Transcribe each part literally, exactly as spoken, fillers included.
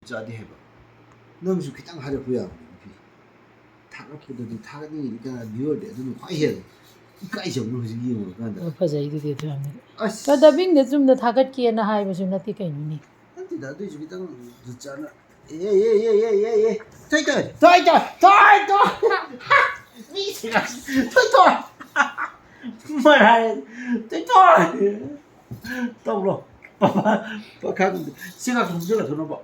ꯆꯥꯗꯦ ꯍꯥꯏꯕ꯫ ꯅꯪꯁꯨ ꯈꯤꯇꯪ ꯍꯥꯏꯔꯛꯄ ꯌꯥꯕꯅꯦ ꯅꯨꯄꯤ꯫ ꯊꯥꯒꯠꯄꯗꯗꯤ ꯊꯥꯒꯠꯅꯤꯡꯉꯤꯗꯤ ꯀꯅꯥ viewerꯗꯤ ꯑꯗꯨꯅ ꯈ꯭ꯋꯥꯏ ꯍꯦꯜꯂꯦ꯫ ꯏꯀꯥꯏꯖꯕꯅꯣ ꯍꯧꯖꯤꯛ ꯌꯦꯡꯉꯨꯔꯀꯥꯟꯗ꯫ ꯑꯣ, ꯐꯖꯩꯗꯨꯗꯤ ꯑꯗꯨ ꯌꯥꯝꯅ꯫ ꯑꯁ꯫ ꯗꯕꯤꯡꯗ ꯆꯨꯝꯅ ꯊꯥꯒꯠꯀꯦꯅ ꯍꯥꯏꯕꯁꯨ ꯅꯠꯇꯦ ꯀꯩꯅꯣꯅꯦ꯫ ꯅꯠꯇꯦꯗ, ꯑꯗꯨꯏꯁꯨ ꯈꯤꯇꯪ ꯖꯨꯠ ꯆꯥꯅ꯫ ꯑꯦ, ꯑꯦ, ꯑꯦ, ꯑꯦ, ꯑꯦ, ꯑꯦ꯫ ꯇꯣꯏ, ꯇꯣꯏ, ꯇꯣꯏ, ꯇꯣꯏ, ꯇꯣꯏ, ꯇꯣꯏ꯫ ꯃꯤꯁꯤꯡ ꯑꯁꯤ ꯇꯣꯏ, ꯇꯣꯏ꯫ ꯃꯔꯥꯏ, ꯇꯣꯏ, ꯇꯣꯏ꯫ ꯇꯧꯔꯣ꯫ ꯄꯥꯈꯪ, ꯁꯤ ꯉꯥꯛꯇ ꯍꯨꯝꯖꯤꯜꯂꯛꯀꯅꯣꯕ꯫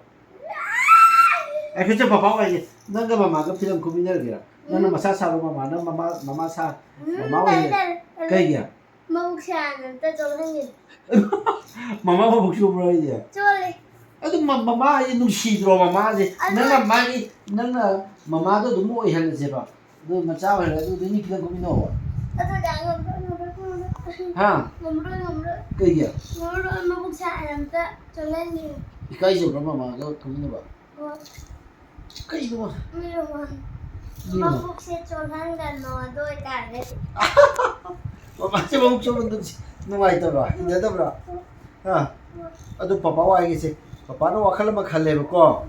ꯑꯩ ꯈꯨꯠꯁꯦ ꯄꯄꯥ ꯑꯣꯏꯒꯦ꯫ ꯅꯪꯒ ꯃꯃꯥꯒ ꯐꯤꯂꯝ ꯀꯨꯝꯃꯤꯟꯅꯔꯒꯦꯔꯥ? ꯅꯪꯅ ꯃꯁꯥ ꯁꯥꯕ, ꯃꯃꯥꯅ ꯃꯃꯥ, ꯃꯃꯥ ꯁꯥ-, ꯃꯃꯥ ꯑꯣꯏꯍꯜꯂꯦ꯫ ꯀꯩꯒꯤ? ꯃꯕꯨꯛꯁꯦ ꯍꯥꯟꯅ ꯑꯝꯇ ꯆꯣꯠꯍꯟꯒꯦ꯫ ꯃꯃꯥ ꯃꯕꯨꯛ ꯆꯣꯠꯄ꯭ꯔꯣ ꯍꯥꯏꯁꯦ? ꯆꯣꯠꯂꯦ꯫ ꯑꯗꯨ ꯃ-, ꯃꯃꯥ ꯍꯥꯏꯁꯦ ꯅꯨꯡꯁꯤꯗ꯭ꯔꯣ ꯃꯃꯥꯁꯦ? ꯑꯗꯨ ꯅꯪꯅ ꯃꯥꯒꯤ, ꯅꯪꯅ ꯃꯃꯥꯗꯣ ꯑꯗꯨꯝ ꯑꯣꯏꯍꯜꯂꯁꯦꯕ꯫ ꯑꯗꯨ ꯃꯆꯥ ꯑꯣꯏꯍꯜꯂꯦ, ꯑꯗꯨ ꯑꯗꯨꯝ ꯐꯤꯂꯝ ꯀꯨꯝꯃꯤꯟꯅꯧꯕ꯫ ꯑꯗꯨꯗꯤ ꯑꯩ ꯉꯝꯃꯔꯣꯏ, ꯉꯝꯃꯔꯣꯏ, ꯉꯝꯃꯔꯣꯏ꯫ ꯍꯥ? ꯉꯝꯃꯔꯣꯏ, ꯉꯝꯃꯔꯣꯏ꯫ ꯀꯩꯒꯤ? ꯉꯝꯃꯔꯣꯏ, ꯃꯕꯨꯛꯁꯦ ꯍꯥꯟꯅ ꯑꯝꯇ ꯆꯣꯠꯍꯟꯒꯦ꯫ ꯏꯀꯥꯏꯖꯕ꯭ꯔꯣ ꯃꯃꯥꯒ ꯀꯨꯝꯃꯤꯟꯅꯕ? ꯍꯣꯏ꯫ ꯀꯩꯅꯣ? ꯃꯤꯔꯣ? ꯃꯤꯔꯣ? ꯃꯕꯨꯛꯁꯦ ꯆꯣꯠꯍꯟꯒꯅꯣ, ꯑꯗꯨ ꯑꯣꯏꯇꯥꯔꯒꯗꯤ꯫ ꯃꯃꯥꯁꯦ ꯃꯕꯨꯛ ꯆꯣꯠꯍꯟꯗꯕꯁꯦ ꯅꯨꯡꯉꯥꯏꯇꯕ꯭ꯔꯥ? ꯍꯩꯅꯗꯕ꯭ꯔꯥ? ꯍꯥ? ꯑꯗꯨ ꯄꯄꯥ ꯋꯥꯒꯤꯁꯦ, ꯄꯄꯥꯅ ꯋꯥꯈꯜ ꯑꯃ ꯈꯜꯂꯦꯕꯀꯣ꯫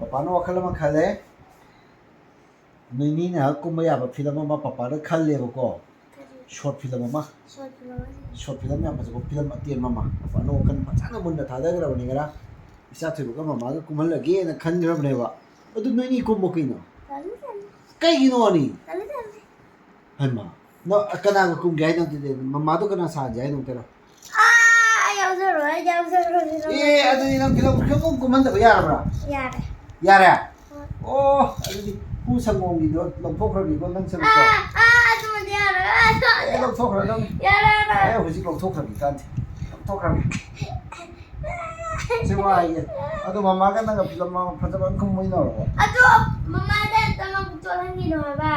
ꯄꯄꯥꯅ ꯋꯥꯈꯜ ꯑꯃ ꯈꯜꯂꯦ꯫ ꯅꯣꯏꯅꯤꯅ ꯀꯨꯝꯕ ꯌꯥꯕ ꯐꯤꯂꯝ ꯑꯃ ꯄꯄꯥꯅ ꯈꯜꯂꯦꯕꯀꯣ꯫ ꯀꯔꯤ? Short film ꯑꯃ꯫ Short film ꯑꯃ? Short film ꯌꯥꯝ ꯐꯖꯕ ꯐꯤꯂꯝ ꯑꯇꯦꯟꯕ ꯑꯃ꯫ ꯄꯄꯥꯅ ꯋꯥꯈꯜ ꯐꯖꯅ ꯃꯨꯟꯅ ꯊꯥꯗꯈ꯭ꯔꯕꯅꯤ ꯉꯔꯥꯡ꯫ ꯏꯆꯥ ꯊꯣꯏꯕꯒ ꯃꯃꯥꯒ ꯀꯨꯝꯍꯜꯂꯒꯦꯅ ꯈꯟꯈ꯭ꯔꯕꯅꯦꯕ꯫ ꯑꯗꯨ ꯅꯣꯏꯅꯤ ꯀꯨꯝꯃꯣ ꯀꯩꯅꯣ꯫ ꯇꯜꯂꯤ, ꯇꯜꯂꯤ꯫ ꯀꯩꯒꯤꯅꯣ ꯑꯅꯤ? ꯇꯜꯂꯤ, ꯇꯜꯂꯤ꯫ ꯍꯩꯃꯥ꯫ ꯅꯪ ꯀꯅꯥꯒ ꯀꯨꯝꯒꯦ ꯍꯥꯏꯅꯣ ꯑꯗꯨꯗꯤ? ꯃꯃꯥꯗꯣ ꯀꯅꯥ ꯁꯥꯍꯟꯁꯦ ꯍꯥꯏꯅꯣ ꯑꯝꯇꯔꯣ? ꯑꯥ, ꯑꯩ ꯌꯥꯎꯖꯔꯣꯏ, ꯑꯩ ꯌꯥꯎꯖꯔꯣꯏ, ꯌꯥꯎꯖꯔꯣꯏ꯫ ꯑꯦ, ꯑꯗꯨꯗꯤ ꯅꯪ ꯐꯤꯂꯝ ꯁꯨꯡꯀꯨꯝ ꯀꯨꯝꯍꯟꯗꯕ ꯌꯥꯔꯕ꯭ꯔꯥ? ꯌꯥꯔꯦ꯫ ꯌꯥꯔꯦ? ꯍꯣꯏ꯫ ꯑꯣ, ꯑꯗꯨꯗꯤ ꯄꯨ ꯁꯪꯒꯣꯝꯒꯤꯗꯣ ꯂꯧꯊꯣꯛꯈ꯭ꯔꯒꯦꯀꯣ, ꯅꯪ ꯁꯔꯨꯛꯇꯣ꯫ ꯑꯥ, ꯑꯥ, ꯑꯗꯨꯃꯗꯤ ꯌꯥꯔꯣꯏ, ꯑꯥ, ꯑꯗꯨ-, ꯑꯦ, ꯂꯧꯊꯣꯛꯈ꯭ꯔꯣ, ꯅꯪ꯫ ꯌꯥꯔꯦ, ꯌꯥꯔꯦ꯫ ꯑꯦ, ꯍꯧꯖꯤꯛ ꯂꯧꯊꯣꯛꯈ꯭ꯔꯒꯦ, ꯀꯥꯟꯗꯦ꯫ ꯂꯧꯊꯣꯛꯈ꯭ꯔꯒꯦ꯫ ꯁꯤ ꯋꯥ ꯍꯥꯏꯒꯦ꯫ ꯑꯗꯣ ꯃꯃꯥꯒ ꯅꯪꯒ ꯐꯤꯂꯝ ꯑꯃ ꯐꯖꯕ ꯑꯃ ꯀꯨꯝꯃꯣꯏꯅꯣ? ꯑꯗꯣ ꯃꯃꯥꯗ ꯑꯝꯇ ꯃꯕꯨꯛ ꯆꯣꯠꯍꯟꯒꯤꯅꯣ ꯍꯥꯏꯕ꯫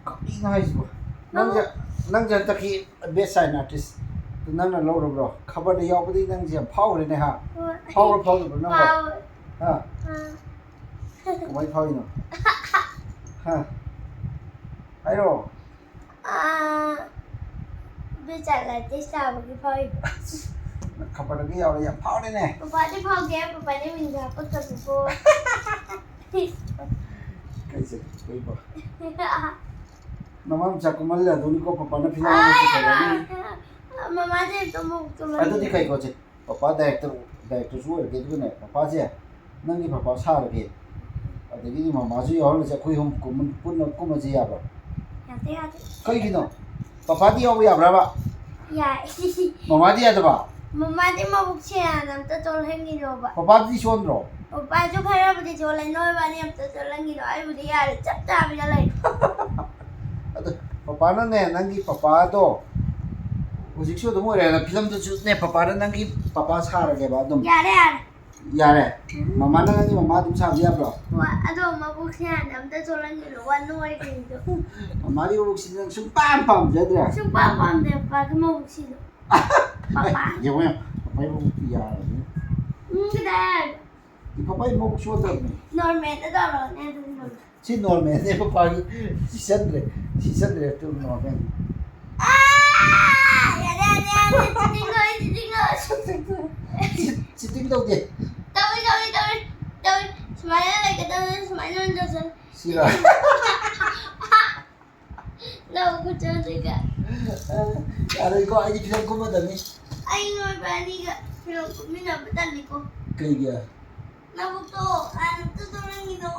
ꯀꯔꯤꯅꯣ ꯍꯥꯏꯁꯤꯕꯣ? ꯅꯪꯁꯦ, ꯃꯕꯨꯛ- ꯅꯪꯁꯦ ꯍꯟꯗꯛꯀꯤ best sign artist꯫ ꯅꯪꯅ ꯂꯧꯔꯕ꯭ꯔꯣ? ꯈꯕꯔꯗ ꯌꯥꯎꯕꯗꯒꯤ ꯅꯪꯁꯦ ꯌꯥꯝ ꯐꯥꯎꯈ꯭ꯔꯦꯅꯦ, ꯍꯥ? ꯍꯣꯏ꯫ ꯐꯥꯎꯕ꯭ꯔꯣ, ꯐꯥꯎꯗꯕ꯭ꯔꯣ ꯅꯪꯕꯣ? ꯐꯥꯎꯋꯦ꯫ ꯍꯥ? ꯑꯥ꯫ ꯀꯃꯥꯏ ꯐꯥꯎꯔꯤꯅꯣ? ꯍꯥ? ꯍꯥꯏꯔꯣ꯫ ꯑꯥ, ꯕꯤꯆꯥ ꯂꯥꯇꯦ ꯆꯥꯕꯒꯤ ꯐꯥꯎꯔꯤꯕ꯫ ꯈꯕꯔꯗꯒ ꯌꯥꯎꯔꯦ, ꯌꯥꯝ ꯐꯥꯎꯔꯦꯅꯦ꯫ ꯄꯄꯥꯗꯤ ꯐꯥꯎꯗꯦ, ꯄꯄꯥꯗꯤ ꯃꯤꯡꯗ ꯍꯥꯞꯄꯛꯇꯕꯀꯣ꯫ ꯀꯩ ꯆꯠꯄꯩꯕ? ꯅꯃꯥ ꯃꯆꯥ ꯀꯨꯝꯍꯜꯂꯦ ꯑꯗꯨꯅꯤꯀꯣ, ꯄꯄꯥꯅ ꯐꯤꯂꯝ ꯑꯃ ꯄꯨꯊꯣꯛꯂꯛꯑꯅꯤ꯫ ꯃꯃꯥꯁꯦ ꯑꯝꯇ ꯑꯃꯨꯛ ꯇꯨꯝꯍꯜꯂꯨ꯫ ꯑꯗꯨꯗꯤ ꯀꯩꯀꯣ ꯁꯦ, ꯄꯄꯥ ꯗꯥꯏꯔꯦꯛꯇꯔ, ꯗꯥꯏꯔꯦꯛꯇꯔꯁꯨ ꯑꯣꯏꯔꯒꯦ, ꯑꯗꯨꯒꯅꯦ, ꯄꯄꯥꯁꯦ ꯅꯪꯒꯤ ꯄꯄꯥ ꯁꯥꯔꯒꯦ, ꯑꯗꯒꯤꯗꯤ ꯃꯃꯥꯁꯨ ꯌꯥꯎꯍꯜꯂꯁꯦ, ꯑꯩꯈꯣꯏ ꯑꯍꯨꯝ ꯀꯨꯝꯃ-, ꯄꯨꯟꯅ ꯀꯨꯝꯃꯁꯦ, ꯌꯥꯕ꯭ꯔꯣ? ꯌꯥꯗꯦ, ꯌꯥꯗꯦ꯫ ꯀꯩꯒꯤꯅꯣ? ꯄꯄꯥꯗꯤ ꯌꯥꯎꯕ ꯌꯥꯕ꯭ꯔꯕ? ꯌꯥꯏ꯫ ꯃꯃꯥꯗꯤ ꯌꯥꯗꯕ? ꯃꯃꯥꯗꯤ ꯃꯕꯨꯛ ꯁꯦꯡꯅ ꯑꯝꯇ ꯆꯣꯜꯍꯟꯈꯤꯅꯣꯕ꯫ ꯄꯄꯥꯗꯤ ꯁꯣꯟꯗ꯭ꯔꯣ? ꯄꯄꯥꯁꯨ ꯈꯔꯕꯨꯗꯤ ꯆꯣꯜꯂꯦ, ꯅꯣꯏꯕꯥꯅꯤ ꯑꯝꯇ ꯆꯣꯜꯍꯟꯈꯤꯅꯣ, ꯑꯩꯕꯨꯗꯤ ꯌꯥꯔꯦ, ꯆꯞ ꯆꯥꯕꯤꯗ ꯂꯩ꯫ ꯑꯗꯣ ꯄꯄꯥꯅꯅꯦ, ꯅꯪꯒꯤ ꯄꯄꯥꯗꯣ ꯍꯧꯖꯤꯛꯁꯨ ꯑꯗꯨꯝ ꯑꯣꯏꯔꯦ, ꯐꯤꯂꯝꯗꯨꯁꯨꯅꯦ, ꯄꯄꯥꯅ ꯅꯪꯒꯤ ꯄꯄꯥ ꯁꯥꯔꯒꯦꯕ ꯑꯗꯨꯝ꯫ ꯌꯥꯔꯦ, ꯌꯥꯔꯦ꯫ ꯌꯥꯔꯦ? ꯎꯝ꯫ ꯃꯃꯥꯅ ꯅꯪꯒꯤ ꯃꯃꯥ ꯑꯗꯨꯝ ꯁꯥꯕ ꯌꯥꯕ꯭ꯔꯣ? ꯍꯣꯏ, ꯑꯗꯣ ꯃꯕꯨꯛꯁꯦ ꯍꯥꯟꯅ ꯑꯝꯇ ꯆꯣꯜꯍꯟꯈꯤꯅꯣ, ꯋꯥ ꯅꯣꯏꯈ꯭ꯔꯤꯗꯣ꯫ ꯃꯃꯥꯒꯤ ꯃꯕꯨꯛꯁꯤꯗꯤ ꯅꯪ ꯁꯨꯡꯄꯥꯝ ꯄꯥꯝꯖꯗ꯭ꯔꯦ? ꯁꯨꯡꯄꯥꯝ ꯄꯥꯝꯗꯦ ꯄꯄꯥꯒꯤ ꯃꯕꯨꯛꯁꯤꯗꯣ꯫ ꯄꯄꯥ꯫ ꯌꯦꯡꯉꯣ, ꯌꯦꯡꯉꯣ, ꯄꯄꯥꯒꯤ ꯃꯕꯨꯛꯇꯤ ꯌꯥꯔꯕꯅꯤ꯫ ꯎꯝ, ꯀꯗꯥꯏ? ꯄꯄꯥꯒꯤ ꯃꯕꯨꯛ ꯁꯣꯟꯗꯕꯅꯤ꯫ ꯅꯣꯔꯃꯦꯜꯗ ꯇꯧꯔꯣꯅꯦ ꯑꯗꯨꯗꯤ ꯅꯪ꯫ ꯁꯤ ꯅꯣꯔꯃꯦꯜꯅꯦ ꯄꯄꯥꯒꯤ, ꯁꯤ ꯆꯟꯗ꯭ꯔꯦ, ꯁꯤ ꯆꯟꯗ꯭ꯔꯦ, ꯇꯨ ꯅꯣꯔꯃꯦꯜ꯫ ꯑꯥ! ꯌꯥꯔꯦ, ꯌꯥꯔꯦ, ꯌꯥꯔꯦ, ꯁꯤꯇꯤꯡ ꯇꯧꯔꯦ, ꯁꯤꯇꯤꯡ ꯇꯧꯔꯦ꯫ ꯁꯤ-, ꯁꯤꯇꯤꯡ ꯇꯧꯗꯦ꯫ ꯇꯧꯏ, ꯇꯧꯏ, ꯇꯧꯏ, ꯇꯧꯏ꯫ ꯁꯨꯃꯥꯏꯅ ꯂꯩꯒꯗꯕꯅꯤ, ꯁꯨꯃꯥꯏꯅ ꯑꯣꯏꯅ ꯇꯧꯁꯜꯂꯨ꯫ ꯁꯤꯔꯣ? ꯂꯧ ꯈꯨꯠꯆꯟꯗ꯭ꯔꯤꯒ꯫ ꯌꯥꯔꯣꯏꯀꯣ, ꯑꯩꯗꯤ ꯐꯤꯂꯝ ꯀꯨꯝꯃꯗꯕꯅꯤ꯫ ꯑꯩ ꯅꯣꯏꯕ ꯑꯅꯤꯒ ꯐꯤꯂꯝ ꯀꯨꯝꯃꯤꯟꯅꯕ ꯇꯜꯂꯤꯀꯣ꯫ ꯀꯩꯒꯤ? ꯅꯕꯨꯛꯇꯣ ꯍꯥꯟꯅ ꯑꯝꯇ ꯇꯧꯔꯝꯃꯤꯅꯣ꯫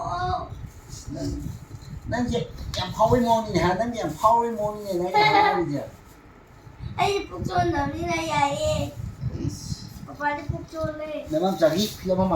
ꯅꯪ, ꯅꯪꯁꯦ ꯌꯥꯝ ꯐꯥꯎꯕꯩ ꯃꯑꯣꯡꯅꯤꯅꯦ, ꯍꯥ? ꯅꯪꯗꯤ ꯌꯥꯝ ꯐꯥꯎꯕꯩ ꯃꯑꯣꯡꯅꯤꯅꯦ, ꯅꯪ ꯍꯥꯏꯔꯤꯁꯦ꯫ ꯑꯩꯗꯤ ꯄꯨꯛ ꯆꯣꯟꯗꯕꯅꯤꯅ ꯌꯥꯏꯌꯦ꯫ ꯏꯁ꯫ ꯄꯄꯥꯗꯤ ꯄꯨꯛ ꯆꯣꯜꯂꯦ꯫ ꯅꯃꯥꯝꯆꯥꯒꯤ ꯐꯤꯂꯝ ꯑꯃ